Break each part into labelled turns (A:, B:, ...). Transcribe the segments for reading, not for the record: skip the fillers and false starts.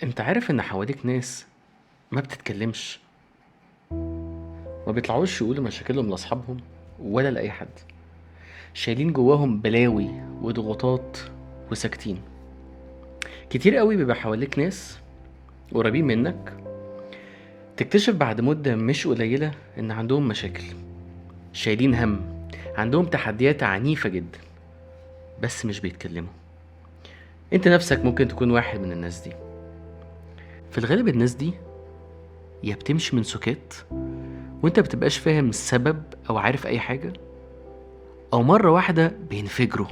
A: انت عارف ان حواليك ناس ما بتتكلمش، ما بيطلعوش يقولوا مشاكلهم لاصحابهم ولا لاي حد، شايلين جواهم بلاوي وضغوطات وساكتين. كتير قوي بيبقى حواليك ناس قريبين منك، تكتشف بعد مدة مش قليلة ان عندهم مشاكل، شايلين هم، عندهم تحديات عنيفة جدا، بس مش بيتكلموا. انت نفسك ممكن تكون واحد من الناس دي. في الغالب الناس دي يا بتمشي من سكات وانت بتبقاش فاهم السبب او عارف اي حاجة، او مرة واحدة بينفجروا،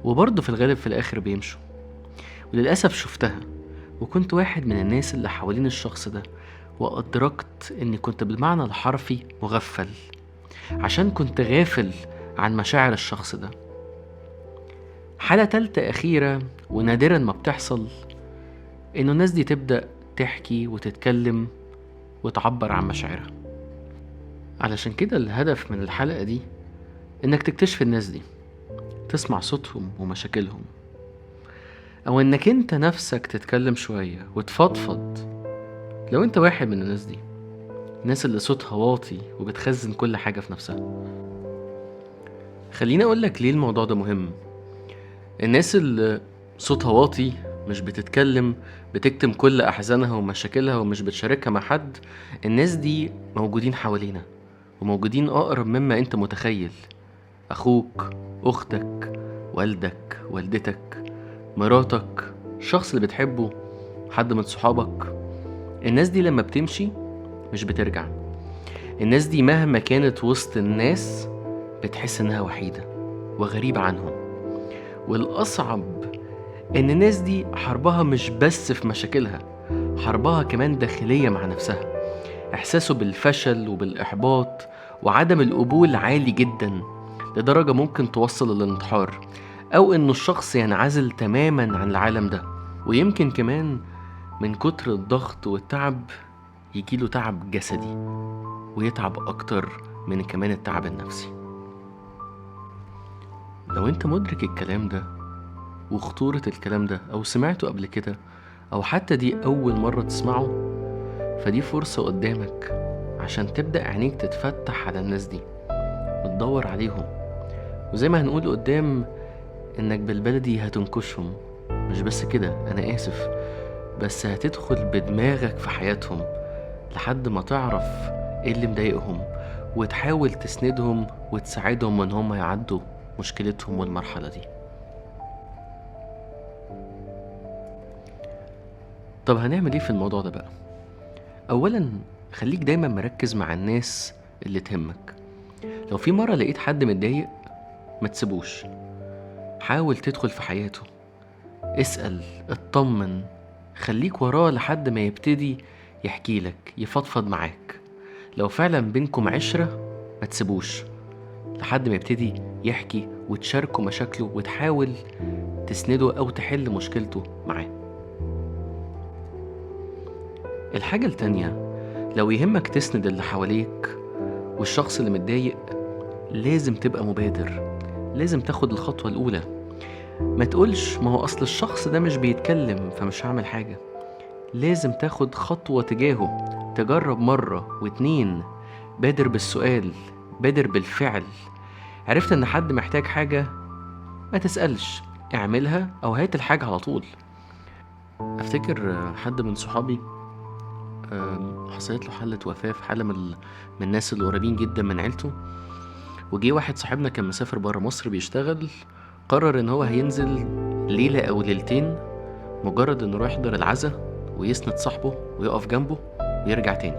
A: وبرضه في الغالب في الاخر بيمشوا. وللأسف شفتها، وكنت واحد من الناس اللي حوالين الشخص ده، وأدركت اني كنت بالمعنى الحرفي مغفل، عشان كنت غافل عن مشاعر الشخص ده. حالة تالتة أخيرة ونادرا ما بتحصل، إنه الناس دي تبدأ تحكي وتتكلم وتعبر عن مشاعرها. علشان كده الهدف من الحلقة دي إنك تكتشف الناس دي، تسمع صوتهم ومشاكلهم، أو إنك أنت نفسك تتكلم شوية وتفضفض لو أنت واحد من الناس دي، الناس اللي صوتها واطي وبتخزن كل حاجة في نفسها. خليني أقولك ليه الموضوع ده مهم. الناس اللي صوتها واطي، مش بتتكلم، بتكتم كل أحزانها ومشاكلها ومش بتشاركها مع حد، الناس دي موجودين حوالينا وموجودين أقرب مما أنت متخيل. أخوك، أختك، والدك، والدتك، مراتك، الشخص اللي بتحبه، حد من صحابك. الناس دي لما بتمشي مش بترجع. الناس دي مهما كانت وسط الناس بتحس إنها وحيدة وغريبة عنهم. والأصعب إن الناس دي حربها مش بس في مشاكلها، حربها كمان داخلية مع نفسها. إحساسه بالفشل وبالإحباط وعدم القبول عالي جدا، لدرجة ممكن توصل للانتحار، أو إنه الشخص ينعزل تماما عن العالم ده. ويمكن كمان من كتر الضغط والتعب يجيله تعب جسدي، ويتعب أكتر من كمان التعب النفسي. لو أنت مدرك الكلام ده وخطورة الكلام ده، أو سمعته قبل كده، أو حتى دي أول مرة تسمعه، فدي فرصة قدامك عشان تبدأ عينيك تتفتح على الناس دي وتدور عليهم. وزي ما هنقول قدام، إنك بالبلدي هتنكشهم. مش بس كده، أنا آسف، بس هتدخل بدماغك في حياتهم لحد ما تعرف إيه اللي مضايقهم، وتحاول تسندهم وتساعدهم إن هم يعدوا مشكلتهم والمرحلة دي. طب هنعمل ايه في الموضوع ده بقى؟ اولا، خليك دايما مركز مع الناس اللي تهمك. لو في مرة لقيت حد متضايق ما تسيبوش، حاول تدخل في حياته، اسأل، اطمن، خليك وراه لحد ما يبتدي يحكي لك، يفضفض معاك. لو فعلا بينكم عشرة ما تسيبوش لحد ما يبتدي يحكي وتشاركه مشاكله وتحاول تسنده أو تحل مشكلته معاه. الحاجة التانية، لو يهمك تسند اللي حواليك والشخص اللي متضايق، لازم تبقى مبادر، لازم تاخد الخطوة الأولى. ما تقولش ما هو أصل الشخص ده مش بيتكلم فمش هعمل حاجة. لازم تاخد خطوة تجاهه، تجرب مرة واتنين، بادر بالسؤال، بادر بالفعل. عرفت ان حد محتاج حاجة، ما تسألش، اعملها او هات الحاجة على طول. افتكر حد من صحابي حصلت له حالة وفاة في حالة من الناس اللي قريبين جدا من عيلته، وجي واحد صاحبنا كان مسافر برا مصر بيشتغل، قرر ان هو هينزل ليلة او ليلتين، مجرد انه رايح يحضر العزاء ويسند صاحبه ويقف جنبه ويرجع تاني.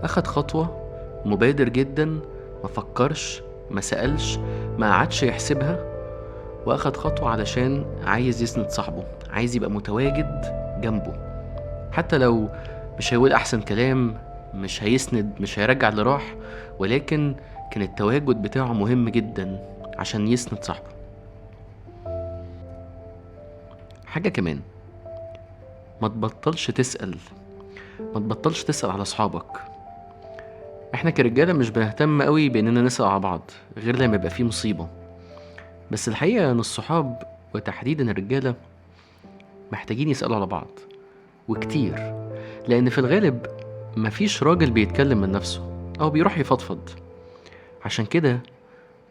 A: اخد خطوة، مبادر جدا، ما فكرش، ما سألش، ما قعدش يحسبها، واخد خطوة علشان عايز يسند صاحبه، عايز يبقى متواجد جنبه، حتى لو مش هيقول احسن كلام، مش هيسند، مش هيرجع اللي راح، ولكن كان التواجد بتاعه مهم جدا عشان يسند صاحبه. حاجة كمان، ما تبطلش تسأل، ما تبطلش تسأل على أصحابك. احنا كرجالة مش بنهتم قوي باننا نسأل على بعض غير لما يبقى فيه مصيبة، بس الحقيقة ان الصحاب وتحديدا الرجالة محتاجين يسألوا على بعض وكتير، لأن في الغالب مفيش راجل بيتكلم من نفسه أو بيروح يفضفض. عشان كده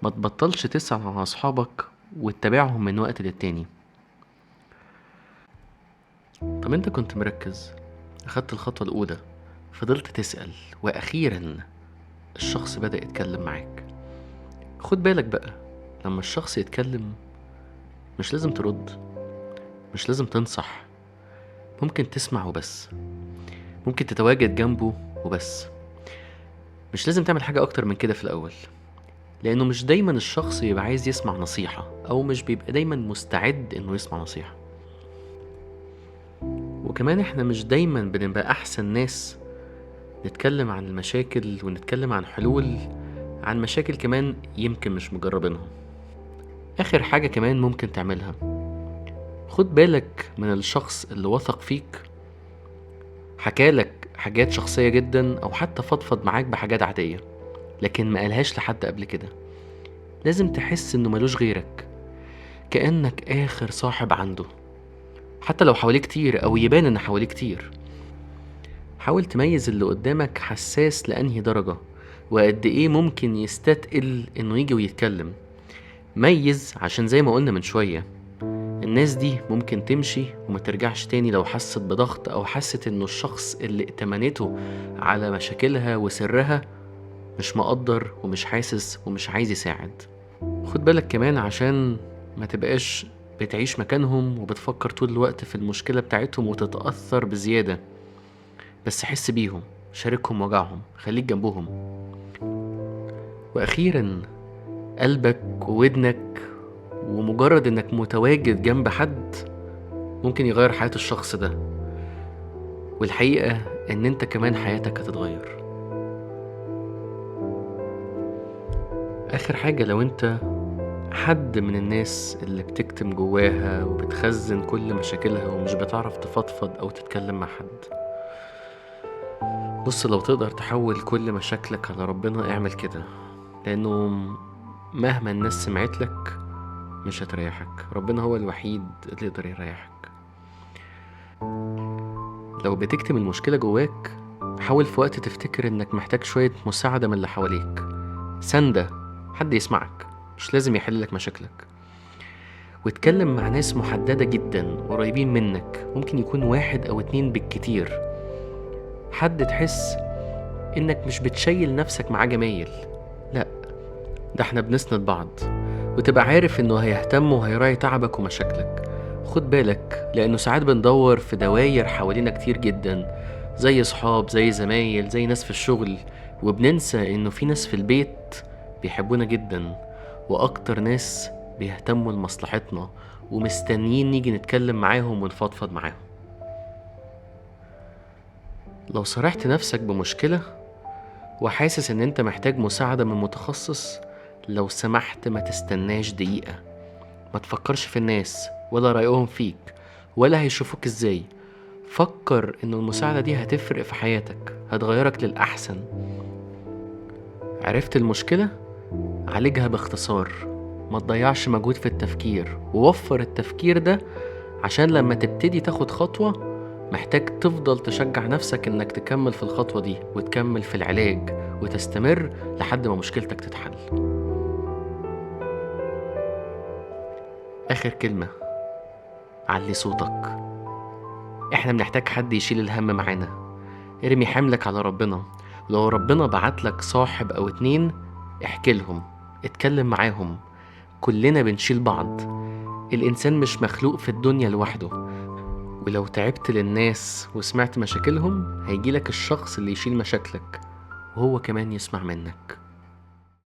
A: ما تبطلش تسأل عن أصحابك وتتابعهم من وقت للتاني. طب انت كنت مركز، أخدت الخطوة الأولى، فضلت تسأل، وأخيرا الشخص بدأ يتكلم معاك. خد بالك بقى، لما الشخص يتكلم مش لازم ترد، مش لازم تنصح، ممكن تسمع وبس، ممكن تتواجد جنبه وبس، مش لازم تعمل حاجة أكتر من كده في الأول، لأنه مش دايما الشخص يبقى عايز يسمع نصيحة، أو مش بيبقى دايما مستعد إنه يسمع نصيحة. وكمان إحنا مش دايما بنبقى أحسن ناس نتكلم عن المشاكل ونتكلم عن حلول عن مشاكل كمان يمكن مش مجربينها. آخر حاجة كمان ممكن تعملها، خد بالك من الشخص اللي وثق فيك، حكالك حاجات شخصية جدا أو حتى فضفض معاك بحاجات عادية لكن ما قالهاش لحد قبل كده. لازم تحس إنه ملوش غيرك، كأنك آخر صاحب عنده، حتى لو حواليه كتير أو يبان إن حواليه كتير. حاول تميز اللي قدامك حساس لأنهي درجة وقد إيه ممكن يستثقل إنه يجي ويتكلم. ميز، عشان زي ما قلنا من شوية الناس دي ممكن تمشي وما ترجعش تاني لو حست بضغط أو حست إنه الشخص اللي ائتمنته على مشاكلها وسرها مش مقدر ومش حاسس ومش عايز يساعد. خد بالك كمان عشان ما تبقاش بتعيش مكانهم وبتفكر طول الوقت في المشكلة بتاعتهم وتتأثر بزيادة. بس حس بيهم، شاركهم وجعهم، خليك جنبهم. وأخيرا قلبك وودنك ومجرد انك متواجد جنب حد ممكن يغير حياة الشخص ده، والحقيقة ان انت كمان حياتك هتتغير. اخر حاجة، لو انت حد من الناس اللي بتكتم جواها وبتخزن كل مشاكلها ومش بتعرف تفضفض او تتكلم مع حد، بص، لو تقدر تحول كل مشاكلك على ربنا اعمل كده، لانه مهما الناس سمعت لك مش هتريحك، ربنا هو الوحيد اللي يقدر يريحك. لو بتكتم المشكلة جواك، حاول في وقت تفتكر انك محتاج شوية مساعدة من اللي حواليك، سندة، حد يسمعك، مش لازم يحل لك مشاكلك. واتكلم مع ناس محددة جدا قريبين منك، ممكن يكون 1 أو 2 بالكتير، حد تحس انك مش بتشيل نفسك معاه جمايل، لا ده احنا بنسند بعض، وتبقى عارف انه هيهتم وهيراعي تعبك ومشاكلك. خد بالك، لانه ساعات بندور في دواير حوالينا كتير جدا، زي صحاب، زي زمايل، زي ناس في الشغل، وبننسى انه في ناس في البيت بيحبونا جدا، واكتر ناس بيهتموا لمصلحتنا ومستنيين نيجي نتكلم معاهم ونفضفض معاهم. لو صارحت نفسك بمشكلة وحاسس ان انت محتاج مساعدة من متخصص، لو سمحت ما تستناش دقيقة، ما تفكرش في الناس ولا رأيهم فيك ولا هيشوفوك ازاي. فكر ان المساعدة دي هتفرق في حياتك، هتغيرك للأحسن. عرفت المشكلة؟ عالجها باختصار، ما تضيعش مجهود في التفكير، ووفر التفكير ده عشان لما تبتدي تاخد خطوة محتاج تفضل تشجع نفسك انك تكمل في الخطوة دي وتكمل في العلاج وتستمر لحد ما مشكلتك تتحل. آخر كلمة، علي صوتك. احنا بنحتاج حد يشيل الهم معانا. ارمي حملك على ربنا، ولو ربنا بعتلك صاحب او 2 احكي لهم، اتكلم معاهم. كلنا بنشيل بعض، الانسان مش مخلوق في الدنيا لوحده. ولو تعبت للناس وسمعت مشاكلهم هيجيلك الشخص اللي يشيل مشاكلك وهو كمان يسمع منك.